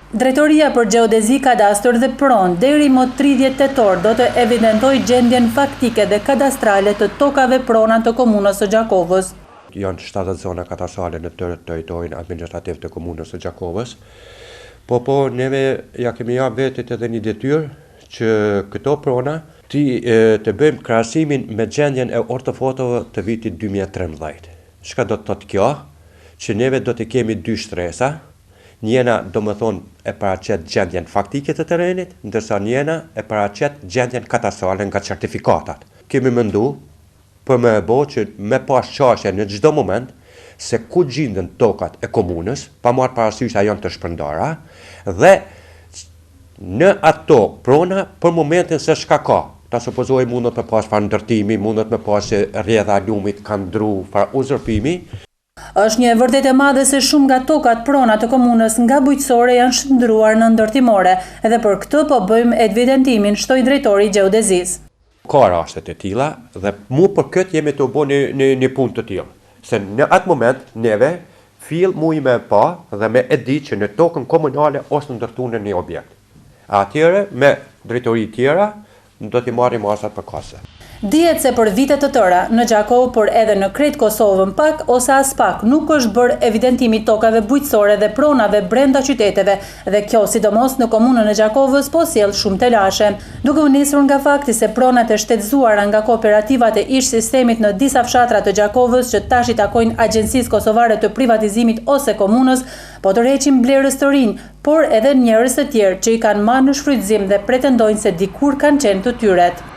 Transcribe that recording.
Drejtoria për Gjeodezi, Kadastër dhe Pronë, deri më 30 tetor do të evidentojë gjendjen faktike dhe kadastrale të tokave prona të Komunës së Gjakovës. Janë 70 zona kadastrale në tërë territorin administrativ të Komunës së Gjakovës. Po po, neve ja kemi ja vetit edhe një detyrë që këto prona ti të bëjmë krahasimin me gjendjen e ortofotove të vitit 2013. Çka do të thotë kjo? Që neve do të kemi dy shtresa, Njëna, domethënë, e paraqet gjendjen faktike të terrenit, ndërsa njëna e paraqet gjendjen kadastrale nga certifikatat. Kemi mendu për me e bo që me pas qasje në çdo moment se ku gjinden tokat e komunës, pa marrë parasysh a janë të shpërndara, dhe në ato prona për momentin se çka ka. Ta supozoj mundet me pas farë ndërtimi, mundet me pas që rrjedha e lumit ka ndru farë uzurpimi. Është një e vërtetë e madhe se shumë nga tokat prona të komunës nga bujqësore janë shndërruar në ndërtimore dhe për këtë po bëjmë evidentimin, shtoi drejtori i Gjeodezisë. Ka raste të tilla dhe mu për këtë jemi tu bo një një një punë të tillë, se në atë moment neve fill mujmë me pa dhe me e di që në tokën komunale osht ndërtu në një objekt. E atëherë me drejtori tjera Do t'i marrim masat përkatëse. Dihet se për vite të tëra, në Gjakovë por edhe në krejt Kosovën pak ose aspak nuk është bërë evidentimi i tokave bujqësore dhe pronave brenda qyteteve dhe kjo sidomos në komunën e Gjakovës po sjell shumë telashe. Duke u nisur nga fakti se pronat e shtetëzuara nga kooperativat e ish-sistemit në disa fshatra të Gjakovës që tash i takojnë Agjencisë Kosovare të Privatizimit ose komunës po tërheqin blerës të rinj, por edhe njerëz të tjerë që i kanë marrë në shfrytëzim dhe pretendojnë se dikur kanë qenë të tyret.